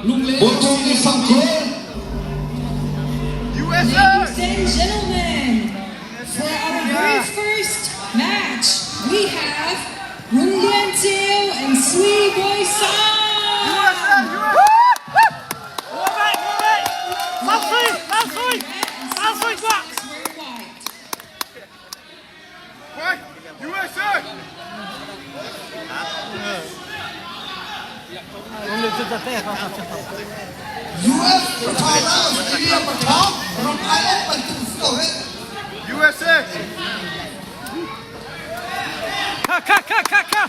Bawi ni sang ko. Ladies and gentlemen, for our very first match, we have Rung Lian Cheu and Sui Boy Sang. US China Australia patha ram ai bantuk si ko he. USA. Kha kha kha kha kha.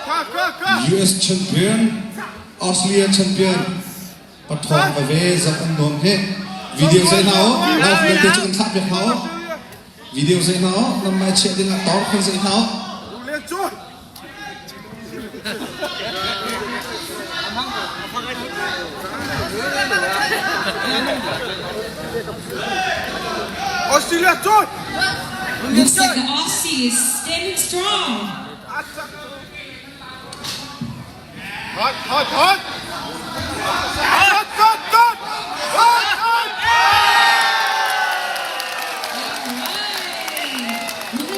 Kha kha kha. US champion Australia champion pathawng va ve zak an nuam he. Video zei hna o live belte cu kan thlah piak hna o. Video zei hna o nam mai chiah ding ah tor khan zei hna o. Len cu. Australia cu. Looks like the Aussie is standing strong. Hot, hot, hot. Hot, hot, hot. Hot, hot. All right.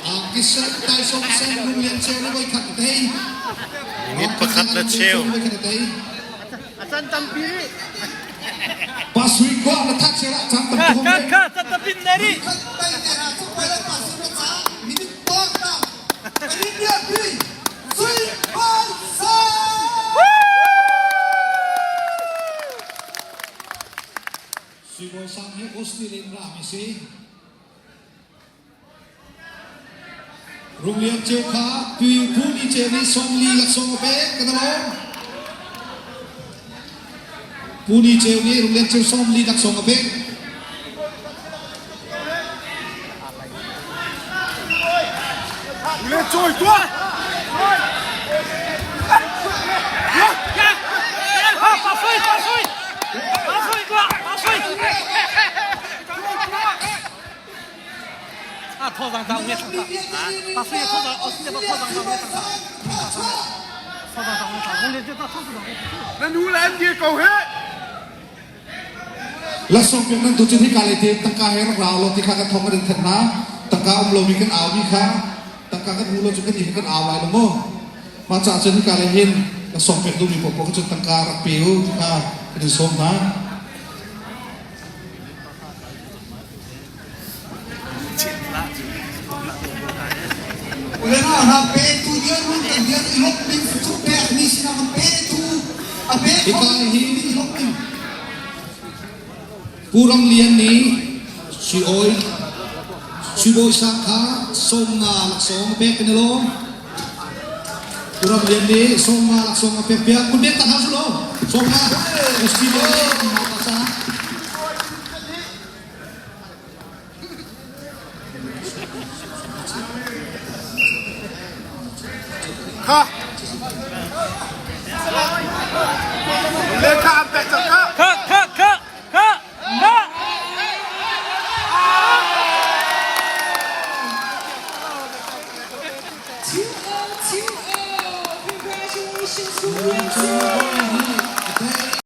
2-1. Kisan tai som sen lung lian cheu ni voi khat te. Minute pakhat le cheu. Voi khat te. Acan tampi. Pasui kwa na thak sela chang tam Kha tu kha kha tatapin nari. Khat tai te ha chu pai la pasui na cha minute pa ta. India bi sui pai sa. Sui Bawi Sang hi Australian ra mi si. Runglian ceu kha tui phu ni ceu nih sawmli laksawng a pek kan alawm. Pu Ni Ceu nih Runglian ceu sawmli laksawng a pek. Le cawi tuah. Pasui pasui. Pasui tuah pasui. A thawzang ta nge thang ta. Pasui thawzang Australia ba thawzang ta nge thang ta. Thawzang ta nge thang. Runglian ceu ta thawzang ta. Na nu le an dir ko he. Laksawng pek nan tu cu hika lei te tangka he rak ra law ti kha kan thong kan in thanh hna. Tangka um lomi kan au mi kha tangka kan hmu lo cu kan i kan au lai lo mu. Mah caah cun hika lei hin laksawng pek duhmi paohpaoh kha cun tangka rak pe u ti kha kan in sawm hna. Ulena na pe tu dia run kan dia ilok ding cu pek mi sinah kan pe tu a pe Hika hi ilok ding. Pu Ram Lian nih Sui Awi Sui Bawi Sang kha sawmnga laksawng a pek kan i lawm. Pu Ram Lian nih sawmnga laksawng a pek piak. Kun pek tak hau su lo. Sawmnga. Sui Bawi Sang. Kha.